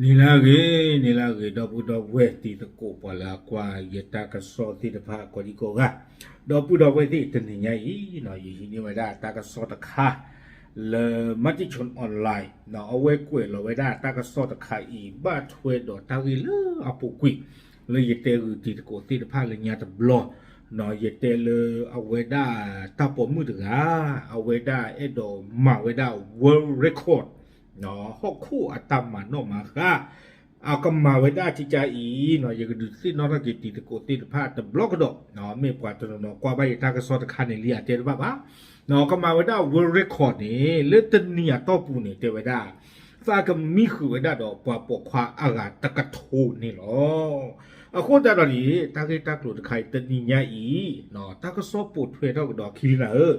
နံၤလၢအဂ့ၤ, နံၤလၢအဂ့ၤ ဒီပုၢ်ဒီဝဲၢ်တံၤသကိး ပှၤလၢအကွၢ်ယတၢ်ကစီၣ်သ့ၣ်တဖၣ်ကိးဒံကိးဂၤ, ဒီပုၢ်ဒီဝဲၢ်သ့ၣ် တနံၤညါအံၤ ယဟံးန့ၢ်ဝဲဒၣ်တၢ်ကစီၣ်တခါ လၢ Matichon Online အဝဲကွဲးလီၤဝဲဒၣ်တၢ်ကစီၣ်တခါအံၤ ဘၣ်ထွဲဒီးတၢ်ဂ့ၢ်လၢအပူၤကွံာ် လၢယတဲဂုာ်တံၤသကိးသ့ၣ်တဖၣ်လၢညါတဘျီ, ယတဲလၢအဝဲဒၣ်တၢ်ပိာ်မုၣ်တဂၤ အဝဲဒၣ်အဲၣ်ဒိးမၤဝဲဒၣ် world record ဟီၣ်ခိၣ်အတၢ်မၤနီၣ်မၤဃါ အကမၤဝဲဒၣ်ကကါအံၤ, ယကဒုးသ့ၣ်နီၣ်ထီၣ်က့ၤတံၤသကိးသ့ၣ်တဖၣ်တဘျီကဒီး, မ့ၢ်ပှၤတနီၤနီၤကွၢ်ဘၣ်ယတၢ်ကစီၣ်တခါန့ၣ်လံအတဲတဘၣ်ဘၣ်, ကမၤဝဲဒၣ် world record န့ၣ် လၢတနံၤအတီၢ်ပူၤန့ၣ် တဲဝဲဒၣ် သးကမံဃုာ်ဝဲဒၣ်ဒီးပှၤပိာ်ခွါအဂၤတကထိန့ၣ်လီၤ. အဃိသတးဒီးန့ၣ် တၢ်ဂ့ၢ်တၢ်ကျိၤတခါအံၤ တနံၤညါအံၤ တၢ်ကစီၣ်ပိာ်ထွဲထီၣ်ကဒီးခံလံနၤဧၢ,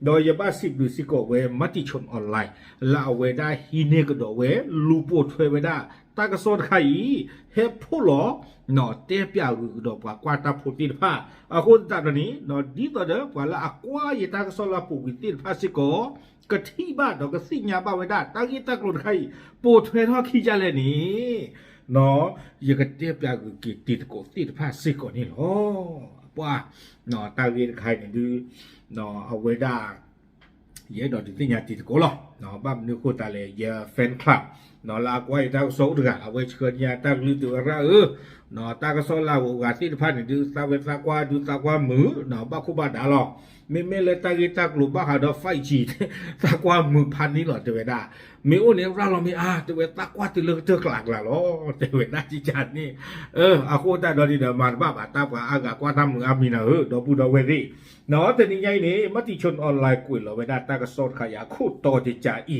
ဒီးယဘၣ်စံးဘျုးစ့ၢ်ကီးဝဲ Matichon Online လၢအဝဲဒၣ်ဟံးန့ၢ်ကဒီးဝဲ လူၤပိာ်ထွဲဝဲဒၣ် တၢ်ကစီၣ်တခါအံၤ ဟဲဖီၣ်လီၤ တဲပၠးဂုာ်ကဒီးပှၤကွၢ်တၢ်ဖိသ့ၣ်တဖၣ်, အဃိသတးဒီးန့ၣ် ဒ်သိးဒီးပှၤလၢအကွၢ်ယတၢ်ကစီၣ်လၢအပူၤကွံာ်သ့ၣ်တဖၣ်စ့ၢ်ကီး ကထံၣ်ဘၣ်ဒီးကသ့ၣ်ညါဘၣ်ဝဲဒၣ် တၢ်ဂ့ၢ်တၢ်ကျိၤတခါအံၤ ပိာ်ထွဲထီၣ်ခံဒ်လဲၣ်န့ၣ် ယကတဲပၠးဂုာ်က့ၤတံၤသကိးသ့ၣ်တဖၣ်စ့ၢ်ကီးန့ၣ်လီၤ. ပှၤ တၢ်ဂ့ၢ်တခါအံၤန့ၣ်ဒုး အဝဲဒၣ် ယအဲၣ်ဒိးဒုးသ့ၣ်ညါတံၤသကိးလီၤ. ဘၣ်မနုၤအဃိသတးလဲၣ် ယ fan club လၢအကွၢ်ယတၢ်ကစီၣ်အိၣ်တဂၤ အဝဲဆှၢန့ၢ်တၢ်ကလုၢ်တုၤဝဲရၣ်ဧၢ, တၢ်ကစီၣ်လၢအဂုၤအဂၤသ့ၣ်တဖၣ်န့ၣ်ဒုး သးဝဲသးကွၢ်ဒုးသးကွၢ်မုာ် ဘၣ်ခိၣ်ဘၣ်ဒါလီၤ. မ့မ့ၢ်လၢတၢ်ဂ့ၢ်တၢ်ကျိၤဘၣ်ဃးဒီး five G သးကွၢ်မုာ်ဖးန့ၣ်လီၤ တဲဝဲဒၣ်. မ့ၢ်အိၣ်န့ၣ်ရၣ်လီၤမ့ၢ်အါ တဲဝဲ သးကွၢ်တုၤလၢကတၢၢ်ကျးကျးလီၤ တဲဝဲဒၣ်ကကါန့ၣ်. အဃိသတးဒီးန့ၣ်ဒီး မၤတဘၣ်ဘၣ် တၢ်ပှၤအါဂၤကွၢ်တၢ်မုာ်အါမံၤနၤဧၢ ဒီပုၢ်ဒီဝဲၢ်သ့ၣ်, တနံၤညါအံၤန့ၣ် Matichon Online ကွဲးလီၤဝဲဒၣ်တၢ်ကစီၣ်တခါအံၤ အခိၣ်တီတကးအံၤ,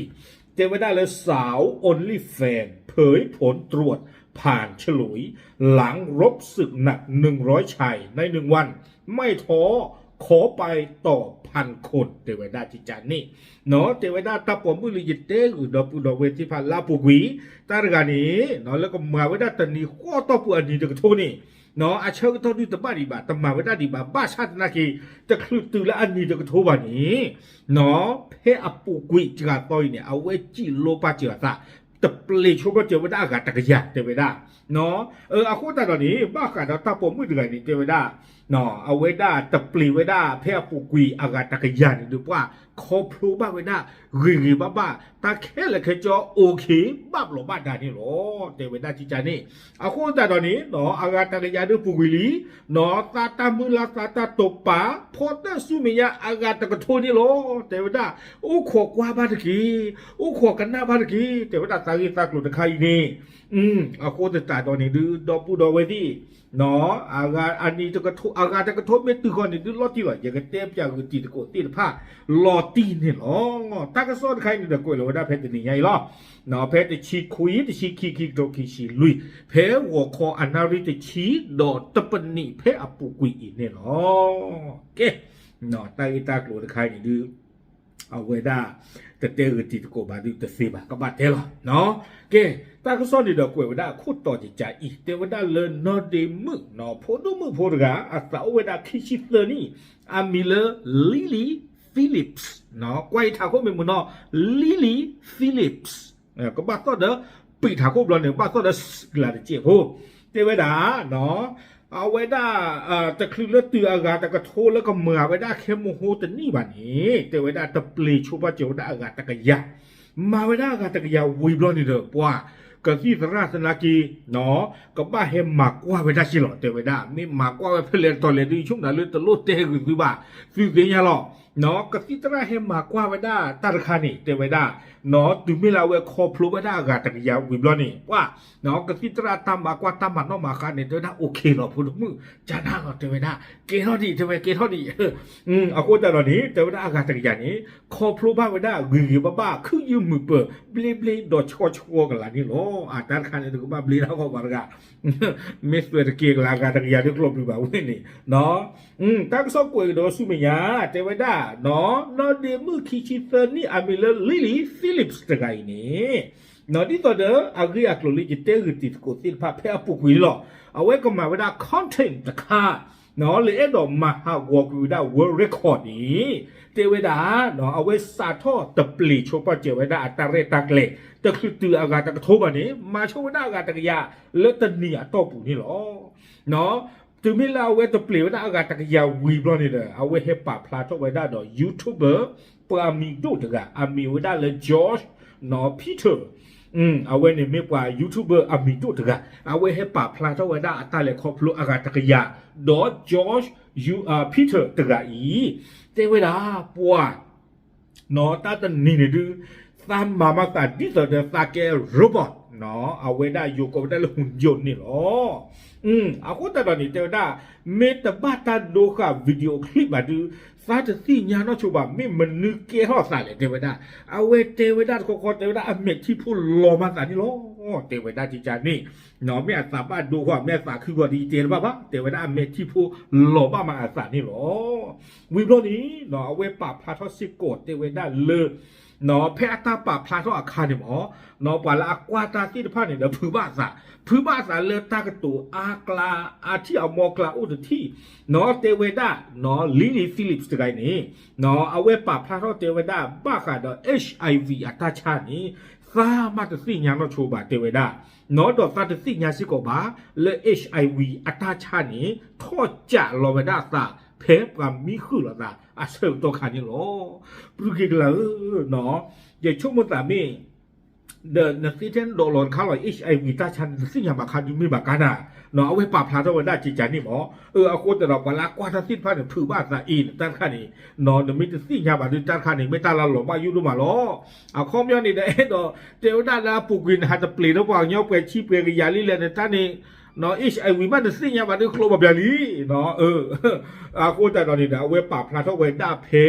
တဲဝဲဒၣ်လၢ สาว OnlyFans เผยผลตรวจผ่านฉลุย หลังรบศึกหนัก หนึ่งร้อยชาย ในหนึ่งวัน ไม่ท้อ ขอไปต่อ พันคน တဲဝဲဒၣ်ကကါန့ၣ်, တဲဝဲဒၣ်တၢ်ပိာ်မုၣ်လၢယတဲဂုာ်ဒီပုၢ်ဒီဝဲၢ်သ့ၣ်တဖၣ်လၢအပူၤကွံာ် တၢ်တဂၤန့ၣ် လၢကမၤဝဲဒၣ်တနံၤဃီတီၢ်ပူၤအနံၤတကထိန့ၣ် အဆၢကတီၢ်ဒုးတဘၣ်ဒံးဘၣ် တမၤဝဲဒၣ်ဒံးဘၣ် ဘၣ်ဆၣ်သနာ်က့ တချုးတုၤလၢအနံၤတကထိဘၣ်န့ၣ် ဖဲအပူၤကွံာ်စှၤသီအံၤန့ၣ် အဝဲစံးလိပၢ်စၢၤအသး တပျ့ၤဆိပာ်စၢၤဝဲဒၣ်အဂၤတကယၤ တဲဝဲဒၣ်. အဃိသတးဒီးန့ၣ် ဘၣ်ဃးဒီးတၢ်ပိာ်မုၣ်တဂၤန့ၣ် တဲဝဲဒၣ် အဝဲဒၣ်တပျ့ၤဝဲဒၣ်ဖဲအပူၤကွံာ်အဂၤတကယၤန့ၣ်ဒီး ပှၤခီဖျိဘၣ်ဝဲဒၣ် ဂ့ၤဂ့ၤဘၣ်ဘၣ် တၢ်ခဲလၢာ်ခဲဆ့ okay ဘၣ်ဘျီးဘၣ်ဒါန့ၣ်လီၤ တဲဝဲဒၣ်ကကါန့ၣ်. အဃိသတးဒီးန့ၣ် အဂၤတကယၤဒုးပူၤကွံာ်လံ သးတၢ်မုၢ်လၢ်သးတၢ်တိာ်ပာ် ဖီတၢၣ်ဆူမဲာ်ညါအဂၤတကထိန့ၣ်လီၤ တဲဝဲဒၣ်. အိၣ်ခိးကွၢ်ဘၣ်တက့ၢ်, အိၣ်ခိးကနၣ်ဘၣ်တက့ၢ် တဲဝဲဒၣ်သးဂ့ၢ်သးကျိၤတခါအံၤန့ၣ်. အဃိသတးဒီးန့ၣ်ဒုး ဒီပုၢ်ဒီဝဲၢ်သ့ၣ် အဂၤအနံၤတကထိ အဂၤတကထိမ့ၢ်တုၤဃီန့ၣ်ဒုး လီၤတံၢ်လီၤ ယကတဲပၠးဂုာ်တံၤသကိးသ့ၣ်တဖၣ် လီၤတံၢ်န့ၣ်လီၤ. တၢ်ကစီၣ်တခါအံၤန့ၣ်ဒီးကွဲးလီၤဝဲဒၣ်ဖဲတနံၤညါအံၤလီၤ. ဖဲတဆံခွံ တဆံခံ ခံကထိခံဆံလွံၢ် ဖဲဂီၤခီအနၣ်ရံၣ်တဆံ ဒီးတပနံးဖဲအပူၤကွံာ်အံၤန့ၣ်လီၤ. ကဲ တၢ်ဂ့ၢ်တၢ်ကျိၤတခါအံၤန့ၣ်ဒုး အဝဲဒၣ် တတဲဂုာ်တံၤသကိးဘၣ်ဒုးတသ့ဘၣ် ကဘၣ်တဲလီၤ. ကဲ တၢ်ကစီၣ်န့ၣ်ဒီးကွဲးဝဲဒၣ်အခိၣ်တီတကးအံၤ တဲဝဲဒၣ်လၢနီၢ်ဒ့မုၣ် ဖိဒိၣ်မုၣ်ဖိတဂၤ အသးအိၣ်ဝဲဒၣ်ခံဆံသၢနံၣ် အမံၤလၢ Lily Phillips ကွၢ်ယထးခိၣ်မ့ၢ်မုၢ်နီၢ် Lily Phillips ကဘၣ်သီၣ်ဒီး ပံာ်ထးခိၣ်ဘျီန့ၣ် ကဘၣ်သီၣ်ဒီး ကလၤတစဲးဖိ တဲဝဲဒၣ် အဝဲဒၣ် တချုးလၢတုၤအဂၤတကထိလၢကမၤဝဲဒၣ်ခဲမုၢ်ဟိတနံၣ်ဘၣ်န့ၣ် တဲဝဲဒၣ်တပျ့ၤဆိပာ်စၢၤဝဲဒၣ်အဂၤတကယၤ, မၤဝဲဒၣ်အဂၤတကယၤဝံၤဘျီန့ၣ်ဒီး ပှၤကသံၣ်သရၣ်သနာ်က့ ကဘၣ်ဟဲမၤကွၢ်ဝဲဒၣ်က့လီၤ တဲဝဲဒၣ်. မ့ၢ်မၤကွၢ်ဝဲဖဲလဲၣ်တတီၤလဲၣ်ဒုး ယဆိကမိၣ်လၢတလိၣ်တဲဂုာ်သုဘၣ် သုသ့ၣ်ညါလီၤ. ကသံၣ်သရၣ်ဟဲမၤကွၢ်ဝဲဒၣ်တၢ်တခါန့ၣ် တဲဝဲဒၣ် တုၤမ့ၢ်လၢအဝဲခီဖျိဝဲဒၣ်အဂၤတကယၤဝံၤဘျီန့ၣ် ပှၤ ကသံၣ်သရၣ်တၢ်မၤကွၢ်တၢ်မၤနီၣ်မၤဃါန့ၣ် တဲဝဲဒၣ် okay လီၤ ဖိဒိၣ်မုၣ် ကနၣ်လီၤ တဲဝဲဒၣ် ကဲထီၣ်ဒံး တဲဝဲ ကဲထီၣ်ဒံး. အဃိသတးဒီးန့ၣ် တဲဝဲဒၣ်အဂၤတကယၤန့ၣ် ခီဖျိဘၣ်ဝဲဒၣ်ဂ့ၤဂ့ၤဘၣ်ဘၣ် ခုၣ်ယုၢ်မုာ်ပၢၤ ဘျ့ဘျ့ဒီးဆှီဆှီကလၤန့ၣ်လီၤ. အတၢ်တခါန့ၣ် တကဘၣ်ဘျ့တၢ်ဂီၢ်ပှၤတဂၤ မ့ၢ်သွဲးတကဲကလၤအဂၤတကယၤဒုးကျိးဘျုးဘၣ်ဝဲန့ၣ် မ့ၢ်တၢ်ကစီၣ်ကွဲးကဒီးဆူမဲာ်ညါ တဲဝဲဒၣ် နီၢ်ဒ့မုၣ်ခံဆံသၢနံၣ် အမံၤလၢ Lily Phillips တဂၤအံၤန့ၣ် ဒ်သိးဒီးအဂ့ၢ်အကျိၤလၢယတဲဂုာ်တံၤသကိးသ့ၣ်တဖၣ်ဖဲအပူၤကွံာ်လီၤ. အဝဲကမၤဝဲဒၣ် content တခါ လၢအဲၣ်ဒိးမၤဟးဂီၤကွံာ်ဝဲဒၣ် world record န့ၣ် တဲဝဲဒၣ် အဝဲစးထီၣ်တပျ့ၤဆိပာ်စၢၤဝဲဒၣ်အတၢ်ရဲၣ်တၢ်ကျဲၤ တချုးတုၤအဂၤတကထိဘၣ်န့ၣ် မၤဆိဝဲဒၣ်အဂၤတကယၤလၢတနံၤအတီၢ်ပူၤန့ၣ်လီၤ. တုၤမ့ၢ်လၢအဝဲတပျ့ၤဝဲဒၣ်အဂၤတကယၤဝံၤဘျီန့ၣ်ဒီး အဝဲဟဲပာ်ဖျါထီၣ်ဝဲဒၣ်ဒီး YouTuber ပှၤအမံၤဒိၣ်တဂၤ အမံၤဝဲဒၣ်လၢ Josh နီၢ် Peter အဝဲန့ၣ်မ့ၢ်ပှၤ YouTuber အမံၤဒိၣ်တဂၤ အဝဲဟဲပာ်ဖျါထီၣ်ဝဲဒၣ်အတၢ်လဲၤခီဖျိအဂၤတကယၤ ဒီး Josh Peter တဂၤအံၤ တဲဝဲဒၣ် ပှၤ နီၢ် တၢ်တနံၤန့ၣ်ဒုး သးမၤမၤသးဒ်သိးဒီးသးကဲ robot နီၢ် အဝဲဒၣ်ယိၤကိးဝဲဒၣ်လၢ หุ่นยนต์ န့ၣ်လီၤ. အဃိသတးဒီးန့ၣ် တဲဝဲဒၣ် မ့ၢ်တဘၣ်တၢ်ဒိဃာ် video clip ဘၣ်ဒုး သးတသ့ၣ်ညါနီၢ်ဆိဘၣ် မ့ၢ်မနုၤကဲထီၣ်သးလဲၣ် တဲဝဲဒၣ်. အဝဲတဲဝဲဒၣ်တခီခီ တဲဝဲဒၣ်အမဲာ်ထံဖိလီၤမၤသးန့ၣ်လီၤ. တဲဝဲဒၣ်ကကန့ၣ် နီၢ် မ့ၢ်အသးဘၣ်ဒိဃာ် မ့ၢ်အသးခုဃီၤဒီးယတဲတဘၣ်ဘၣ် တဲဝဲဒၣ်အမဲာ်ထံဖိလီၤဘၣ်မၤအသးန့ၣ်လီၤ. ဝံၤဘျီန့ၣ် နီၢ် အဝဲပာ်ဖျါထီၣ်စ့ၢ်ကီးတဲဝဲဒၣ်လၢ နီၢ် ဖဲအတၢ်ပာ်ဖျါထီၣ်အခါန့ၣ်မ့ၢ် နီၢ် ပှၤလၢအကွၢ်တၢ်သ့ၣ်တဖၣ်န့ၣ်ဒီး ဖုးဘၣ်အသး ဖုးဘၣ်အသးလၢတၢ်ကတိၤအါကျါ အါထံၣ်အမီကျါအိၣ်တထံၣ် နီၢ် တဲဝဲဒၣ် နီၢ် Lily Phillips တဂၤအံၤန့ၣ် နီၢ် အဝဲပာ်ဖျါထီၣ်တဲဝဲဒၣ် ဘၣ်ဃးဒီး HIV အတၢ်ဆါန့ၣ် သးမ့ၢ်တသ့ၣ်ညါနီၢ်ဆိဘၣ် တဲဝဲဒၣ် နီၢ် ဒီးသးတသ့ၣ်ညါစ့ၢ်ကီးဘၣ် လၢ HIV အတၢ်ဆါန့ၣ် ထီၣ်ကးလီၤဝဲဒၣ်အသး ဖဲပှၤမံဃုာ်လိာ်သးအဆၢကတီၢ်ခါန့ၣ်လီၤ. ပြူက့ကလၤဧၢ နီၢ် ယဆိကမိၣ်သးမ့ၢ် ဒီးနသ့ထဲဒိးလီၤတခါလီၤ HIV တၢ်ဆါန့ၣ် နသ့ၣ်ညါဘၣ်ခါဒုးမ့ၢ်ဘၣ်ကါနၤ နီၢ် အဝဲပာ်ဖျါထီၣ်ဝဲဒၣ်ကကန့ၣ်မ့ၢ် အဃိသတးဒီး ပှၤလၢအကွၢ်တၢ်သ့ၣ်တဖၣ်န့ၣ် ဖုးဘၣ်အသးအံၤ နတၢ်တခါန့ၣ် နီၢ် နမ့ၢ်တသ့ၣ်ညါဘၣ်ဒုးတၢ်တခါန့ၣ် မ့ၢ်တၢ်လၢလီၤဘၣ်ယိၣ်ဒိၣ်မးလီၤ. အခီပညီန့ၣ်ဒီး အဲၣ်ဒိးတဲဝဲဒၣ်လၢအပူၤကွံာ် နဟးတပျ့ၤဒီးပှၤကညီပှဲၤဆံပှဲၤကယၤလံလဲၣ် နတၢ်န့ၣ် နီၢ် HIV မ့ၢ်နသ့ၣ်ညါဘၣ်ဒုးကျိဘၣ်ဘျီလံ နီၢ် အဃိသတးဒီးန့ၣ်ဒီး အဝဲပာ်ဖျါထီၣ်ဝဲဒၣ်ဖဲ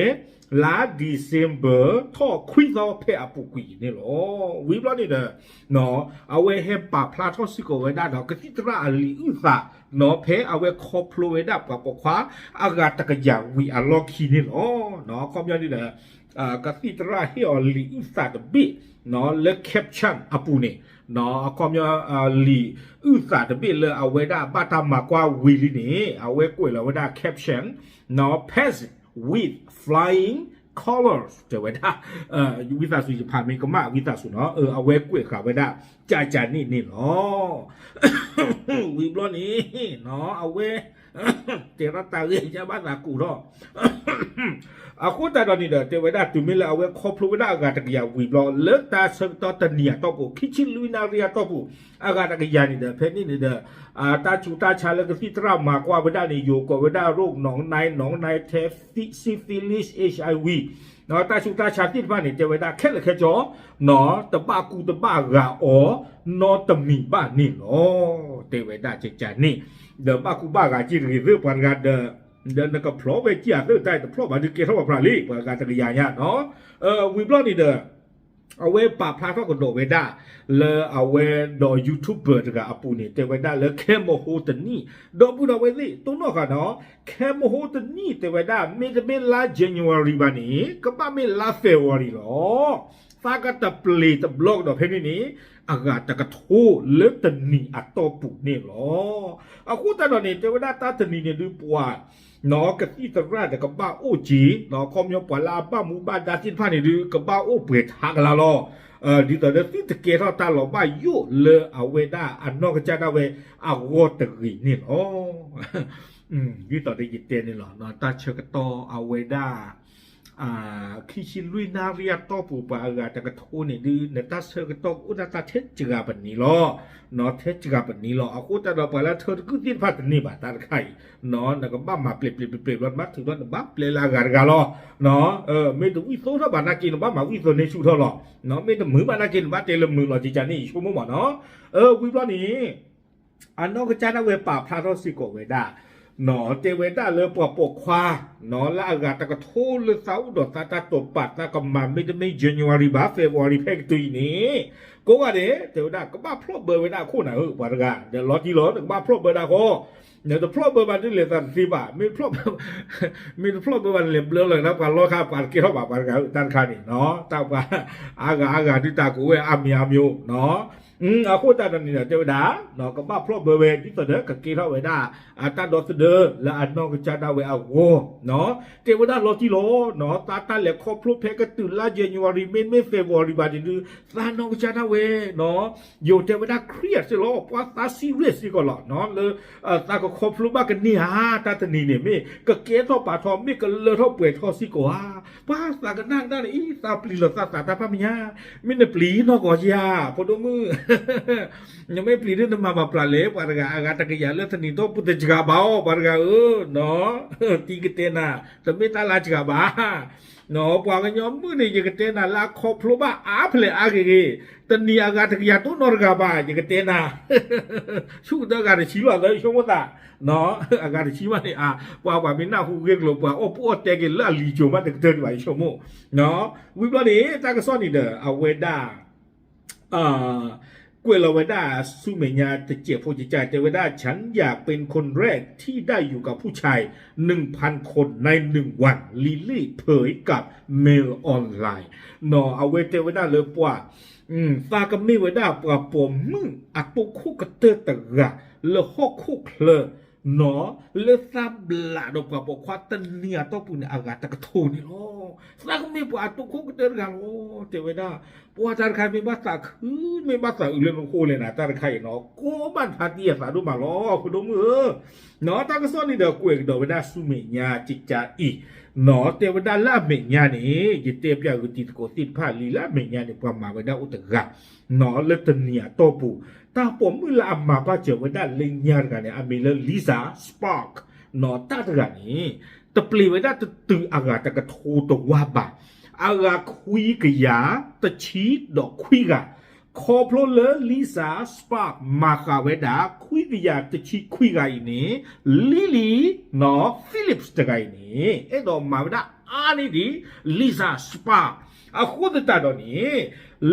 လါ December ထီၣ်ခွံသီဖဲအပူၤကွံာ်န့ၣ်လီၤ. ဝံၤဘျီန့ၣ်ဒီး အဝဲဟဲပာ်ဖျါထီၣ်စ့ၢ်ကီးဝဲဒၣ်ဒီး ကသံၣ်သရၣ်အလံာ်အုၣ်သး နီၢ် ဖဲအဝဲခီဖျိဝဲဒၣ်ပှၤပိာ်ခွါအဂၤတကယၤဝံၤအလီၢ်ခံန့ၣ်လီၤ. နီၢ် အခီပညီန့ၣ်ဒီး ကသံၣ်သရၣ်ဟ့ၣ်အီၤလံာ်အုၣ်သးတဘ့ၣ် နီၢ် လၢ caption အပူၤန့ၣ် နီၢ် အခီပညီ လံာ်အုၣ်သးတဘ့ၣ်လၢအဝဲဒၣ်ဘၣ်တၢ်မၤကွၢ်ဝံၤလံန့ၣ် အဝဲကွဲးလီၤဝဲဒၣ် caption နီၢ် Pets with flying colors တဲဝဲဒၣ် ဝံသးစူၤယဖးမ့ၢ်ကမၣ်ဝံသးစူၤနီၢ် အဝဲကွဲးဃာ်ဝဲဒၣ် ကကန့ၣ်န့ၣ်လီၤ. ဝံၤဘျီန့ၣ် နီၢ် အဝဲ တဲထီၣ်တၢ်ဂ့ၢ်ညါဘၣ်သးကူၣ်ထီၣ် အဃိသတးဒီးန့ၣ်ဒီး တဲဝဲဒၣ်တုၤမ့ၢ်လၢအဝဲခီဖျိဝဲဒၣ်အဂၤတကယၤဝံၤဘျီ လၢတၢ်ဆၢကတီၢ်တနံၤအတီၢ်ပူၤ ခံဆံလွံၢ်နၣ်ရံၣ်အတီၢ်ပူၤ အဂၤတကယၤန့ၣ်ဒီး ဖဲန့ၣ်န့ၣ်ဒီး တၢ်ဆူးတၢ်ဆါလၢကသံၣ်သရၣ်မၤကွၢ်ဝဲဒၣ်န့ၣ် ယိၤကိးဝဲဒၣ် โรคหนองใน หนองในแท้ syphilis HIV နီၢ် တၢ်ဆူးတၢ်ဆါသ့ၣ်တဖၣ်န့ၣ် တဲဝဲဒၣ်ခဲလၢာ်ခဲဆ့ နီၢ် တဘၣ်ကူတဘၣ်ဂာ်အီၤ နီတမံၤဘၣ်န့ၣ်လီၤ. တဲဝဲဒၣ်ကကန့ၣ် ဒီးဘၣ်ကူဘၣ်ဂာ်က့ၤတဂ့ၤသ့ၣ်ပှၤတဂၤဒီး ဒီးနကဖျီဝဲက့ၤအသၢၣ်တၢ်တဖျီၣ်ဘၣ်ဒုးကဲထီၣ်ပှၤဖျါလံ ပှၤဂၤတကယၤညါနီၢ် ဝံၤဘျီန့ၣ်ဒီး အဝဲပာ်ဖျါထီၣ်ကဒီးဝဲဒၣ် လၢအဝဲဒီး YouTuber တဂၤအပူၤန့ၣ် တဲဝဲဒၣ်လၢခဲမဟိတနံၣ် ဒီပုၢ်ဒီဝဲၢ်သ့ၣ် တိၢ်နီၣ်ဃာ်နီၢ် ခဲမဟိတနံၣ်တဲဝဲဒၣ် မ့တမ့ၢ်လါ January ဘၣ်န့ၣ် ကဘၣ်မ့ၢ်လါ February လီၤ. သးကတပျ့ၤတဘျီကဒီးဖဲန့ၣ်န့ၣ် အဂၤတကထိလၢတနံၤအတီၢ်ပူၤန့ၣ်လီၤ. အဃိသတးဒီးန့ၣ် တဲဝဲဒၣ်တၢ်တနံၤန့ၣ်ဒုးပှၤ နီၢ် ကသံၣ်သရၣ်ဒီးကဘၣ်အိၣ်က့ၤ နီၢ် အခီပညီပှၤလၢအဘၣ်မူဘၣ်ဒါသ့ၣ်တဖၣ်န့ၣ်ဒုး ကဘၣ်အိၣ်ပှဲၤထးကလါလီၤ. ဒ်သိးဒီးသုတကဲထီၣ်တၢ်လီၤဘၣ်ယိၣ်လၢအဝဲဒၣ်အနီၢ်ကစၢ်ဒၣ်ဝဲအဂီၢ်တဂ့ၤန့ၣ်လီၤ. ဒ်သိးဒီးယတဲန့ၣ်လီၤ တၢ်ဆၢကတီၢ်အဝဲဒၣ် ခံဆံလွံၢ်နၣ်ရံၣ်အတီၢ်ပူၤ ပှၤအဂၤတကထိန့ၣ်ဒုး နတၢ်ဆၢကတီၢ်ကအိၣ်ဒၣ်တၢ်ထဲစှၤပနံၤလီၤ. နီၢ် ထဲစှၤပနံၤလီၤ. အဃိသတးဒီးပှၤလၢထၢတကုၢ်သ့ၣ်တဖၣ်တန့ၢ်ဘၣ်တၢ်တခါအံၤ နီၢ် နကဘၣ်မၤပျဲပျဲပျဲပျဲဘျီ နဘၣ်ထုးထီၣ်နဘၣ်ပျဲလၢအဂၤတဂၤလီၤ. မ့ၢ်တဝံၣ်သိထီၣ်ဘၣ်နာ်က့ နဘၣ်မၤဝံၣ်သိန့ၢ်ဆူၣ်ထီၣ်လီၤ. နီၢ် မ့ၢ်တမုာ်ဘၣ်နာ်က့ နဘၣ်တဲလၢမုာ်လီၤ ကကန့ၣ် ယဆိကမိၣ်မးနီၢ်. ဝံၤဘျီန့ၣ် အနီၢ်ကစၢ်ဒၣ်ဝဲပာ်ဖျါထီၣ်စ့ၢ်ကီးဝဲဒၣ် နီၢ် တဲဝဲဒၣ်လၢပှၤပိာ်ခွါ နီၢ် လၢအဂၤတကထိလၢသးအိၣ်ဒီးသးတၢ်တိာ်ပာ်သးကမၤ မ့တမ့ၢ် January ဘၣ် February ဖဲကတုၤအံၤန့ၣ် ကိးဂၤဒဲး တဲဝဲဒၣ် ကဘၣ်ဖျီၣ်ဘၢဝဲဒၣ်အခိၣ်နၢ်ဧၢ ပှၤတဂၤ ဒီးလီၤတံၢ်လီၤ နကဘၣ်ဖျီၣ်ဘၢဒၣ်ဃီ နတဖျီၣ်ဘၢဘၣ်ဒ်လဲၣ်သးတသ့ဘၣ် မ့ၢ်တဖျီၣ်ဘၢဘၣ်န့ၣ်လဲၤဘျၢလီၤက့ၤဒီးပှၤလီၢ်ခါ ပှၤတကဲထီၣ်ဘၣ် ပှၤတဂၤဧၢ တၢ်တခါန့ၣ် တၢ်ပှၤ အါဂၤအါဂၤဒုးတၢ်ကိးဝဲအါမံၤအါမံၤ နီၢ် အဃိသတးဒီးန့ၣ်ဒီး တဲဝဲဒၣ် ကဘၣ်ဖျီၣ်ဘၢဝဲ ဒ်သိးဒီးကကဲထီၣ်ဝဲဒၣ် အတၢ်ဒီသဒၢလၢအနီၢ်ကစၢ်ဒၣ်ဝဲအဂီၢ်, တဲဝဲဒၣ်လီၤတံၢ်လီၤ, သးတၢ်လဲၤခီဖျိဖဲကတုၤလါ January မ့တမ့ၢ် February ဘၣ်န့ၣ်ဒုး သးနီၢ်ကစၢ်ဒၣ်ဝဲ ယိၤတဲဝဲဒၣ် ခရံာ်စ့ၢ်လီၤ ပှၤသး serious စ့ၢ်ကီးလီၤ လၢ သးကခီဖျိဘၣ်ကန့ၢ်ဧါ တၢ်တနံၤန့ၣ် မ့ၢ်ကကဲထီၣ်ပာ်ထီၣ် မ့ၢ်ကလၢထီၣ်ပှဲၤထီၣ်စ့ၢ်ကီးဧါ, ပှၤသးကနၣ်ကနၣ်န့ၣ်အံၤ သးပျံၤလီၤသးသးတၢ်ဖးမံၤညါ, မ့ၢ်နပျံၤနီၢ်ကီၢ်ဧါ ဖိဒိၣ်မုၣ် နမ့ၢ်ပျံၤဒုးနမၤဘၣ်ပျၢ်လဲၣ် ပှၤတဂၤ အဂၤတကယၤလၢတနံၤတီၢ်ပူၤတစှၤဘၣ်အီၤ ပှၤတဂၤဧၢ, တံၤကတဲနၤ တမ့ၢ်တၢ်လၢစှၤဘၣ် ပှၤကညီမုၣ်န့ၣ် ယကတဲနၤလၢအခီဖျိဘၣ်အါဖျဲၣ်အါဂ့ၤဂ့ၤ, တနံၤအဂၤတကယၤတိၢ်နီတဂၤဘၣ် ယကတဲနၤ, ဆူၣ်ကတၢၢ်ဂၤတဆံလီၤ လၢယဆိကမိၣ်သး, အဂၤတဆံဘၣ်န့ၣ် ပှၤပှၤမ့ၢ်နၢ်ဟူဂ့ၢ်ကျိၤ ပှၤအီၣ်ပူအီၣ်တဲက့ၤလၢအလံၤစိၤမးတကတၢၢ်ဒံးဘၣ် ယဆိကမိၣ်, ဝံၤဘျီန့ၣ် တၢ်ကစီၣ်န့ၣ်ဒီး အဝဲဒၣ် ကွဲးလီၤဝဲဒၣ်ဆူမဲာ်ညါတစဲးဖိကကၢ် တဲဝဲဒၣ် ฉันอยากเป็นคนแรกที่ได้อยู่กับผู้ชายหนึ่งพันคนในหนึ่งวัน ลิลลี่เผยกับเมลออนไลน์ အဝဲတဲဝဲဒၣ်လၢပှၤ သးကမ့ၢ်ဝဲဒၣ်ပှၤပိာ်မုၣ်အတိခိၣ်ကတၢၢ်တဂၤ လၢဟီၣ်ခိၣ်ချၢ လၢသးဘျးဒီးပှၤပိာ်ခွါတနံၤအတီၢ်ပူၤန့ၣ် အဂၤတကထိန့ၣ်လီၤ. သးကမ့ၢ်ပှၤအတိခိၣ်ကတၢၢ်တဂၤလီၤ တဲဝဲဒၣ်, ပှၤတၢ်တခါမ့ၢ်ဘၣ်သးခု မ့ၢ်ဘၣ်သးအုးလၢနဃိလဲၣ်နၤ တၢ်တခါအံၤနီၤ ကိးဘၣ်နဖါတံၢ်အသးဒိၣ်မးလီၤ ဖိဒိၣ်မုၣ်ဧၢ, တၢ်ကစီၣ်န့ၣ်ဒီးကွဲးကဒီးဝဲဒၣ်ဆူမဲာ်ညါကကၢ်အံၤ, တဲဝဲဒၣ်လၢအမဲာ်ညါန့ၣ် ယတဲပျးဂုာ်တံၤသကိးသ့ၣ်တဖၣ်လံလၢအမဲာ်ညါန့ၣ် ပှၤမၤဝဲဒၣ်အိၣ်တဂၤ လၢတနံၤအတီၢ်ပူၤ, တၢ်ပိာ်မုၣ်လၢအမၤဘၣ်စၢၤဝဲဒၣ်လၢညါတဂၤန့ၣ် အမံၤလၢ Lisa Spark တၢ်တဂၤန့ၣ် တပျ့ၤဝဲဒၣ်တတုၤအဂၤတကထိတဝါဘၣ်, အဂၤခွံကယၤတဆံဒီးခွံဂၤ, ခီဖျိလၢ Lisa Spark မၤဃာ်ဝဲဒၣ် ခွံကယၤတဆံခွံဂၤအံၤန့ၣ် Lily Phillips တဂၤအံၤန့ၣ် အဲၣ်ဒိးမၤဝဲဒၣ်အါန့ၢ်ဒံး Lisa Spark အဃိသတးဒီးန့ၣ်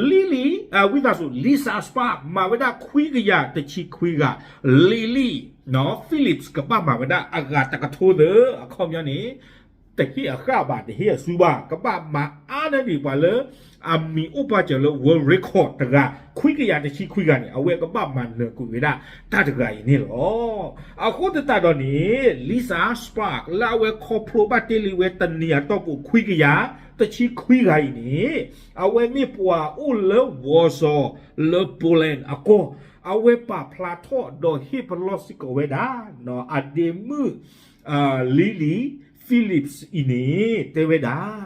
Lily ဝံသးစူၤ Lisa Spark မၤဝဲဒၣ်ခွံကယၤတဆံခွံဂၤ, Lily Phillips ကဘၣ်မၤဝဲဒၣ်အဂၤတကထိသၢ အခီပညီန့ၣ် တဟ့ၣ်အဃၣ်ဘၣ် တဟ့ၣ်အစူဘၣ် ကဘၣ်မၤအါန့ၢ်ဒံးပှၤလၢ အမံၤအိၣ်ပာ်စၢၤလၢ World Record တဂၤ ခွံကယၤတဆံခွံဂၤန့ၣ် အဝဲကဘၣ်မၤနၢၤကွံာ်ဝဲဒၣ်တၢ်တဂၤအံၤန့ၣ်လီၤ. အဃိသတးဒီးန့ၣ် Lisa Spark လၢအဝဲခီဖျိဘၣ်တ့ၢ်လံဝဲတနံၤအတီၢ်ပူၤ ခွံကယၤတဆံခွံဂၤအံၤန့ၣ် အဝဲမ့ၢ်ပှၤအိၣ်လၢ Warsaw လၢ Poland အကီၢ်, အဝဲပာ်ဖျါထီၣ်ဒီးဟ့ၣ်ပလီၢ်စ့ၢ်ကီးဝဲဒၣ် အဒ့မုၣ် Lily Phillips အံၤန့ၣ် တဲဝဲဒၣ်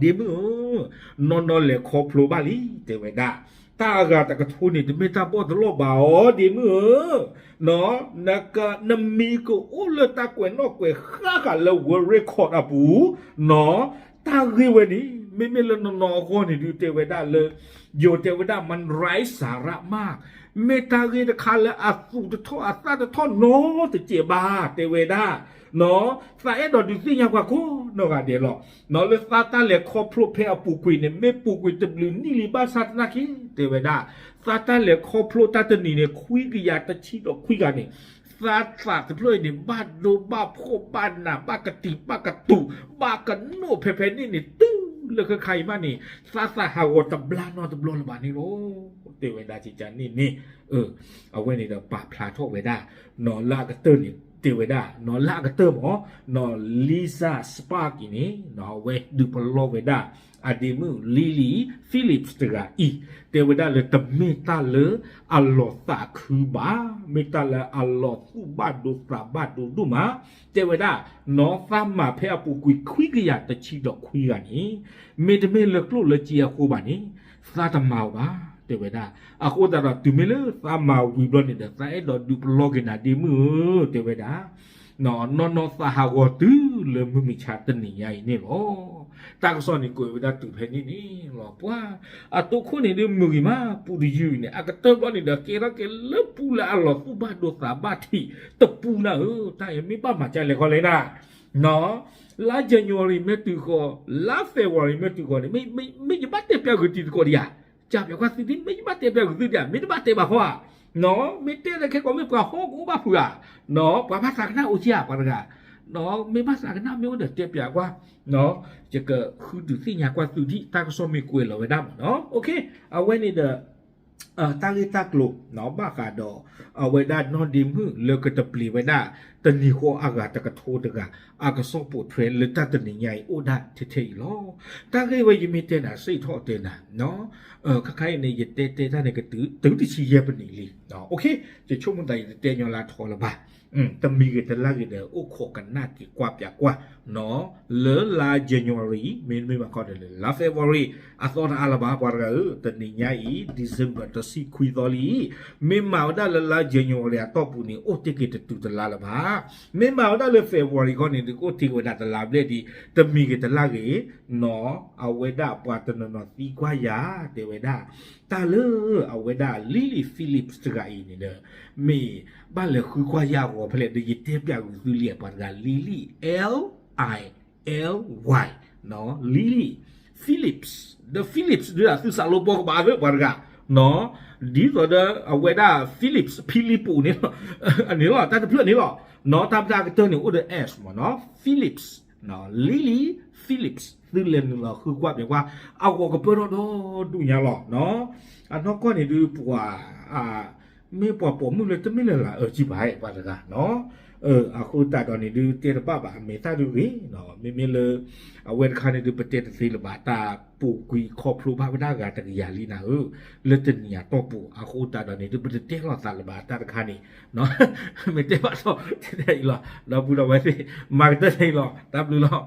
ဒ့မုၣ်ဧၢ, နီၢ်နီၢ်လဲၤခီဖျိဘၣ်လံ တဲဝဲဒၣ်, တၢ်အဂၤတကထိန့ၣ် တမ့ၢ်တၢ်ဘီၣ်တလီၢ်ဘၣ်အီၤ ဒ့မုၣ်ဧၢ, နမံၤကအိၣ်လၢတၢ်ကွဲးနီၣ်ကွဲးဃါဃာ်လၢ World Record အပူၤ တၢ်ဂ့ၢ်ဝဲန့ၣ် မ့မ့ၢ်လၢနီၢ်နီၢ်အဂီၢ်န့ၣ်ဒုး တဲဝဲဒၣ်လၢ ယိၤတဲဝဲဒၣ် มันไร้สาระมาก မ့ၢ်တၢ်ဂ့ၢ်တခါလၢအသူၣ်တထီၣ်အသးတထီၣ်နီတစဲးဘၣ် တဲဝဲဒၣ်, သးအဲၣ်ဒိးဒုးသ့ၣ်ညါပှၤကိးနီၢ်ဂၤဒဲးလီၤ. လၢသးတၢ်လဲၤခီဖျိဖဲအပူၤကွံာ်န့ၣ် မ့ၢ်ပူၤကွံာ်တဘျုးနံၣ်လံဘၣ်ဆၣ်သနာ်က့ တဲဝဲဒၣ်, သးတၢ်လဲၤခီဖျိတၢ်တနံၤန့ၣ် ခွံကယၤတဆံဒီးခွံဂၤန့ၣ် သးသးတဖျၢၣ်အံၤန့ၣ် ဘၣ်ဒိဘၣ်ဖှီၣ်ဘၣ်နး ဘၣ်ကတံာ်ဘၣ်ကတူာ် ဘၣ်ကနိၣ်ဖဲဖဲန့ၣ်န့ၣ် တုၤလၢခဲခါအံၤမးန့ၣ် သးသးဟးဂီၤတဘျါနီတဘျီလၢၤဘၣ်န့ၣ်လီၤ. တဲဝဲဒၣ်ကကန့ၣ်န့ၣ်, အဝဲန့ၣ်ဒီးပာ်ဖျါထီၣ်ဝဲဒၣ် လၢအကတၢၢ်န့ၣ် တဲဝဲဒၣ် လၢအကတၢၢ်မး Lisa Spark အံၤန့ၣ် အဝဲဒုးပလီၢ်ဝဲဒၣ် အဒ့မုၣ် Lily Phillips တဂၤအံၤ တဲဝဲဒၣ်လၢတမ့ၢ်တၢ်လၢအလီၤသးခုဘၣ်, မ့ၢ်တၢ်လၢအလီၤသူၣ်ဘၣ်ဒိသးဘၣ်ဒိဒိၣ်မး, တဲဝဲဒၣ် နီၢ်သးမၤဖဲအပူၤကွံာ်ခွံကယၤတဆံဒီးခွံဂၤန့ၣ် မ့တမ့ၢ်လၢကျိၣ်လၢစ့အဃိဘၣ်န့ၣ် သးတမၤအီၤဘၣ် တဲဝဲဒၣ်. အဃိသတးဒီးတုၤမ့ၢ်လၢသးမၤဝံၤဘျီန့ၣ်ဒီး သးအဲၣ်ဒိးဒုးပလီၢ်က့ၤနၤဒ့မုၣ်ဧၢ တဲဝဲဒၣ် နီၢ်နီၢ်သးဟးဂီၤတုၤလၢမုၢ်မဆါတနံၤညါအံၤန့ၣ်လီၤ. တၢ်ကစီၣ်န့ၣ်ကွဲးဝဲဒၣ်တုၤဖဲန့ၣ်န့ၣ်လီၤ. ပှၤအတိခိၣ်န့ၣ်ဒုးမုာ်ဂံၤမး ပူတယုၢ်အံၤန့ၣ် အကတၢၢ်ဘျီန့ၣ်ဒီး ကဲထီၣ်က့ၤလၢပူလၢအလီၤသူၣ်ဘၣ်ဒိသးဘၣ်ထံးတပူနၤဧၢ, တၢ်အံၤမ့ၢ်ဘၣ်မၤကလဲၣ်ခီလဲၣ်နၤ လါ January မ့ၢ်တုၤဃီၤ, လါ February မ့ၢ်တုၤဃီၤန့ၣ် မ့ၢ်ယဘၣ်တဲပျးဂုာ်တံၤသကိးဒံးဧါ, ကပျးကွၢ်သုဒ် မ့ၢ်ယဘၣ်တဲပျးဂုာ်သုဒံးဧါ, မ့ၢ်တဘၣ်တဲဘၣ်ဃီဧါ, မ့ၢ်တဲလၢခဲကိးမ့ၢ်ပှၤဟီၣ်ကအိၣ်ဘၣ်ဖုးဧါ, ပှၤဘၣ်သးကနၣ်အိၣ်က့ဧါ ပှၤတဂၤ, မ့ၢ်ဘၣ်သးကနၣ်မ့ၢ်အိၣ်ဒီးတဲပျးကွၢ်, ယကဃုဒုးသ့ၣ်ညါကွၢ်သုဒ်တၢ်ကစီၣ်မ့ၢ်ကွဲးလီၤဝဲဒၣ်မးနီၤ, အဝဲန့ၣ်ဒီး တၢ်ဂ့ၢ်တၢ်ကျိၤ ဘၣ်ဃးဒီး အဝဲဒၣ်နီၢ်ဒ့မုၣ်လၢကတပျ့ၤဝဲဒၣ် တနံၤဃီအဂၤတကထိတဂၤ အကစီၣ်ပိာ်ထွဲလၢတၢ်တနံၤညါအံၤ အိၣ်ဒၣ်ထဲထဲအံၤလီၤ. တၢ်ဂ့ၢ်ဝဲယမ့ၢ်တဲနၤ စံးထီၣ်တဲနၤ ခါခါအံၤန့ၣ် ယတဲတဲတၢ်န့ၣ် ကတုၤတဆံယဲၢ်ပနံးလံ. ယဆိကမိၣ်သး ယတတဲညီလၢထီလၢၤဘၣ်. တမံၤဂ့ၤတလါဂ့ၤဒီး အိၣ်ခိးကနၣ်က့ၤကွၢ်ပၠးကွၢ် လၢလါ January မ့တမ့ၢ်ဘၣ်ခီဒီး လါ February အသီတအါလၢၤဘၣ် ပှၤတဂၤဧၢ, တနံၤညါအံၤ December တဆံခွံသီလံ. မ့ၢ်မၤဝဲဒၣ်လၢလါ January အတီၢ်ပူၤန့ၣ် အိၣ်တ့ၢ်က့ၤတတုၤတလါလၢၤဘၣ်. မ့ၢ်မၤဝဲဒၣ်လၢ February ခီန့ၣ် ဒုးအိၣ်တ့ၢ်က့ၤဝဲဒၣ်တလါဘျဲၣ်ဒံး. တမံၤဂ့ၤတလါဂ့ၤ နီၢ် အဝဲဒၣ်ပှၤတနီၤနီၤသံကွၢ်ယၤ တဲဝဲဒၣ် တၢ်လၢအဝဲဒၣ် Lily Phillips တဂၤအံၤန့ၣ်ဒီး မ့ၢ်ဘၣ်လဲၤဃုကွၢ်ယၤအဂီၤဖဲလဲၣ်ဒီး ယတဲပၠးဂုာ်သုလံ ပှၤတဂၤ Lily, L I L Y, နီၢ် Lily Phillips, ဒီး Phillips ဒုး သုစးလိပီကဘၣ်သ့ ပှၤတဂၤ နီၢ် ဒ်သိးဒီးအဝဲဒၣ် Phillips ဖံလံးပူၤန့ၣ်လီၤ, အန့ၣ်လီၤ တၢ်တဖျၢၣ်န့ၣ်လီၤ. နီၢ် တၢ်ပတၢ်ကတၢၢ်န့ၣ် အိၣ်ဒီး S မ့ၢ်နီၢ် Phillips, နီၢ် Lily Phillips သုလဲၤနုာ်လီၤဃုကွၢ်ပၠးကွၢ် အဂီၤကပၢၢ်ထီၣ်ဒီဒူၣ်ညါလီၤ. နီၢ် အနီၢ်ကီၢ်န့ၣ်ဒုးပှၤ မ့ၢ်ပှၤပိာ်မုၣ်လၢတမ့ၢ်လၢ်လၢ်အၢကံပၤ ပှၤတဂၤ နီၢ် အဃိသတးဒီးန့ၣ်ဒုး တဲတဘၣ်ဘၣ် အမဲာ်သၣ်ဒုးဂ့ၤ မ့မ့ၢ်လၢ အဝဲတခါန့ၣ်ဒုး ပတဲတသ့လၢၤဘၣ် တၢ်ပူၤကွံာ်ခီဖျိဘၣ်ဝဲဒၣ်ဂၤတကယၤလံနၤဧၢ, လၢတနံၤအတီၢ်ပူၤ အဃိသတးဒီးန့ၣ်ဒုး ပတတဲလိာ်သးလၢၤဘၣ် တၢ်တခါန့ၣ် မ့ၢ်တဲဘၣ်ထီၣ်တဲအံၤလီၤ ဒီပုၢ်ဒီဝဲၢ်သ့ၣ် မၤကတၢၢ်ထဲအံၤလီၤ တၢ်ဘျုးလီၤ.